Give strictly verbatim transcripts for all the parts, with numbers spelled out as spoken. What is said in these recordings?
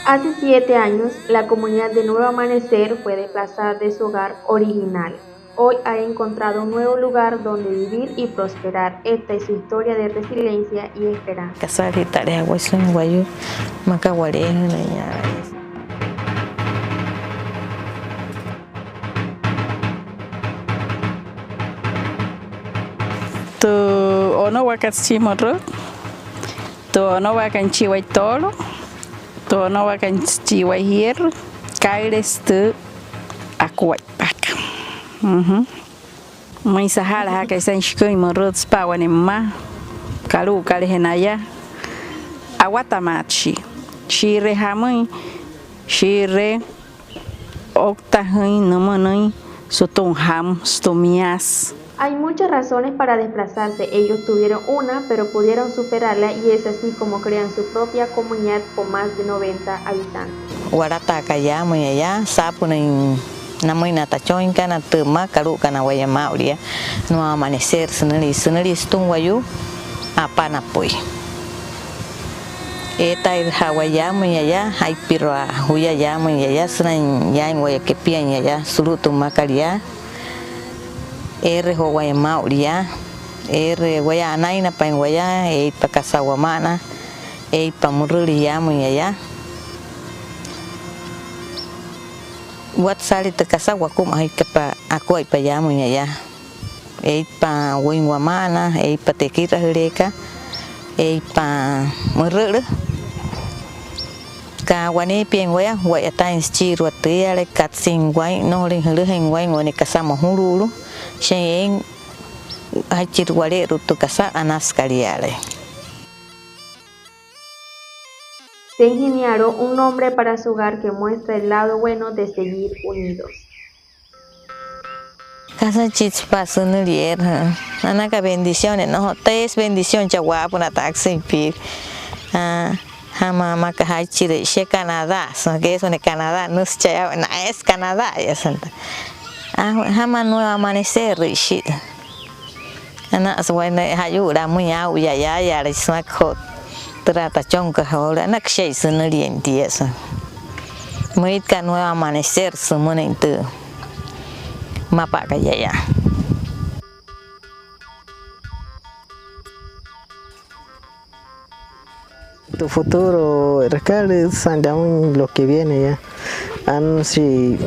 Hace siete años, la comunidad de Nuevo Amanecer fue desplazada de su hogar original. Hoy ha encontrado un nuevo lugar donde vivir y prosperar. Esta es su historia de resiliencia y esperanza. Kasaalii tale'e ja'wai suuin wayuu, maka wale'ejünüin yaa. Tü onowaakat süchi mürüt, tü onowaakat nüchiwai toolo, tü onowaakat nüchiwai jierü, kaa'ülesü tü akuaippaakat. Müin saja'lajakai saa'in shiküin mürüt süpa'a wane mma kalu'ukaleje naya, awatamaatshii, shii'iree jamüin, shii'iree ouktajüin nümünüin sütüma jamü, sütüma miasü. Hay muchas razones para desplazarse. Ellos tuvieron una, pero pudieron superarla y es así como crean su propia comunidad con más de noventa habitantes. Walataakai yaamüin yaa, saapünüin namüin na tachonjinkana tü mma kalu'ukana waya maa'ulu yaa Nuevo Amanecer sünülia, sünülia sütüma wayuu apa napüi. Eetairüja'a waya yaamüin yaa, jaipirua juya yaamüin yaa, sünain yaain waya kepiain yaa sulu'u tü mmakat yaa. Eere joo waya maa'ulu yaa, eere waya anainapain waya, eeitpa kasa wama'ana, eeitpa mürülü yaamüin yaa. Watta saalii tü kasa wakumajüitkapa akuaippa yaamüin yaa. Eeitpa wüin wama'ana, eeitpa tü ekirajüleekat, eeitpa mürülü. Aka waneepiain waya, wa'yataain süchiirua tü iyalai, katsüin waa'in, nnojolüin jülüjain waa'in wane kasa mojulu'ulu, shia eein jaichirü wale'eru'u tü kasa anasükat iyalai. Se ingeniaron un nombre para su hogar que muestra el lado bueno de seguir unidos. Kasa chi süpa'a sünülia eere, anaka bendiciones, nnojo, teesü bendición chaa waapünaa tü aksüin piiri. Aa, jama maka jaichirüin shia Canadá, sümaa keesü wane Canadá, nüsü cha'aya, na eesü Canadá yaa santa. Aa, jama Nuevo Amanecer rü'üshi. Anasü wane ja'yu'ulaa müin aa'u yaa, yaayala sümaa joo türa tachonka joolu'u, anaka shia sünüliain tia sümaa. Müitka Nuevo Amanecer sümünüin tü mmapa'aka yaa. Tu futuro, e'rükalü saa'in lamüin lo que viene ya. Anashii,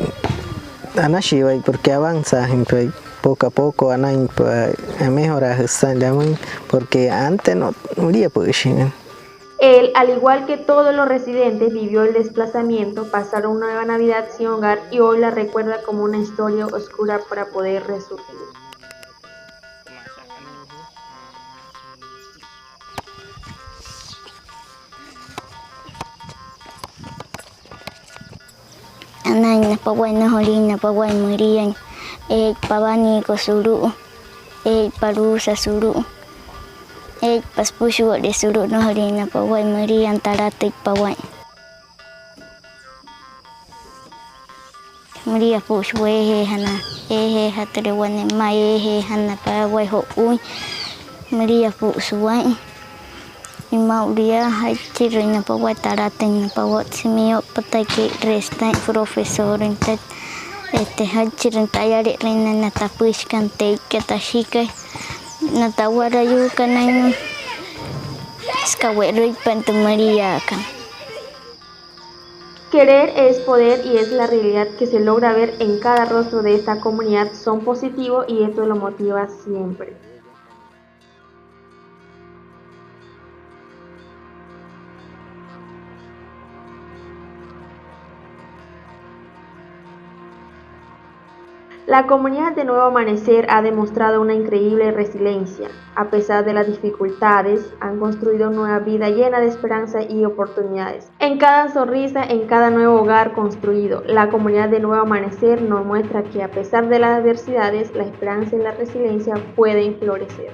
anashii waya porque avanzajüin waya poco a poco, anain waya mejoraajüsü saa'in lamüin porque antes no, müliapü'üshin. Él, al igual que todos los residentes, vivió el desplazamiento, pasaron una nueva Navidad sin hogar y hoy la recuerda como una historia oscura para poder resurgir. Anain na pawai, nnojoliin na pawai, müliain. Eeitpa abaniiko sulu'u, eeitpa luusa sulu'u, eeitpa süpüshua'ale sulu'u, nnojoliin na pawai, müliain, talatüitpa waa'in. Müliapü'üsü wayuu eejeejana, eejeejatüle wane mma eejeejana pawai jo'uuin. Müliapü'üsü waa'in. Maa'ulu yaa, jaichirüin na pawai, talatüin na pawai, sümaa miyo'upataain, e'reesü taain profesorüin, este, jaichirüin tayale'erüin na tapüshikana, te'ika, tashikai, na tawarayuukana, süka we'rüitpain tü müliaakat. Querer es poder y es la realidad que se logra ver en cada rostro de esta comunidad. Son positivos y esto lo motiva siempre. La comunidad de Nuevo Amanecer ha demostrado una increíble resiliencia. A pesar de las dificultades, han construido una nueva vida llena de esperanza y oportunidades. En cada sonrisa, en cada nuevo hogar construido, la comunidad de Nuevo Amanecer nos muestra que, a pesar de las adversidades, la esperanza y la resiliencia pueden florecer.